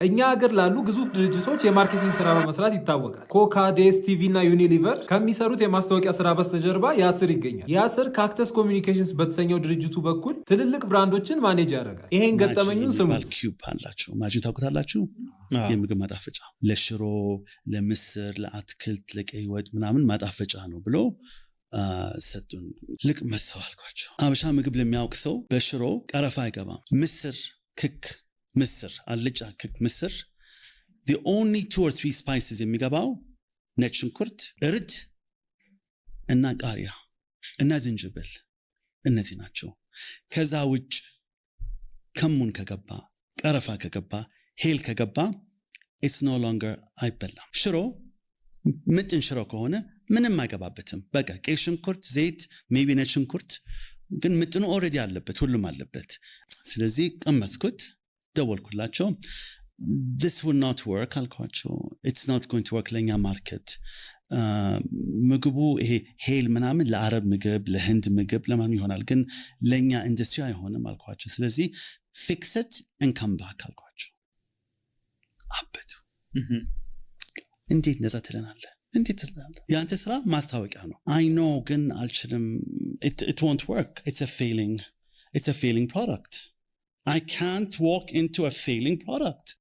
እኛ ሀገር ላሉ ግዙፍ ድርጅቶች የ marketing ስራ በመስራት ይታወቃል። ኮካ፣ ዲኤስቲቪ እና ዩኒሊቨር ከሚሰሩት የማስታወቂያ ስራ በስተጀርባ ያስር ይገኛል። ያስር ካክተስ ኮሚኒኬሽንስ በተሰኘው ድርጅቱ በኩል ትልልቅ brand ኦችን manage ያደርጋል። ይሄን ማጂ ገጠመኙን የሚባል ስሙት። cube አላቸው። ማጂን ታውቁታላችሁ? የምግብ ማጣፈጫ ለሽሮ፣ ለምስር፣ ለአትክልት፣ ለቀይ ወጥ ምናምን ማጣፈጫ ነው ብሎ ሰጡን። ልቅመሰው አልኳቸው። አበሻ ምግብ ለሚያውቅ ሰው በሽሮ ቀረፋ አይገባም። ምስር ክክ፣ ምስር አልጫ ክክ ምስር the only two or three spices የሚገባው ነጭ ሽንኩርት፣ እርድ እና ቃሪያ እና ዝንጅብል፣ እነዚህ ናቸው። ከዛ ውጭ ከሙን ከገባ፣ ቀረፋ ከገባ፣ ሄል ከገባ it's no longer አይበላም። ሽሮ ምጥን ሽሮ ከሆነ ምንም አይገባበትም። በቃ ቀይ ሽንኩርት፣ ዘይት፣ maybe ነጭ ሽንኩርት፣ ግን ምጥኑ already አለበት፣ ሁሉም አለበት። ስለዚህ ቀመስኩት፣ ደወልኩላቸው። "This will not work" አልኳቸው። "It's not going to work ለእኛ market። ምግቡ ይሄ ሄል ምናምን ለአረብ ምግብ፣ ለህንድ ምግብ ለማን ይሆናል፣ ግን ለእኛ ኢንዱስትሪ አይሆንም" አልኳቸው። ስለዚህ "Fix it and come back" አልኳቸው። አበዱ። እንዴት እንደዛ ትለናለህ? እንዴት ትለናለህ? የአንተ ስራ ማስታወቂያ ነው። I know፣ ግን አልችልም። It won't work. It's a failing product. I can't walk into a failing product.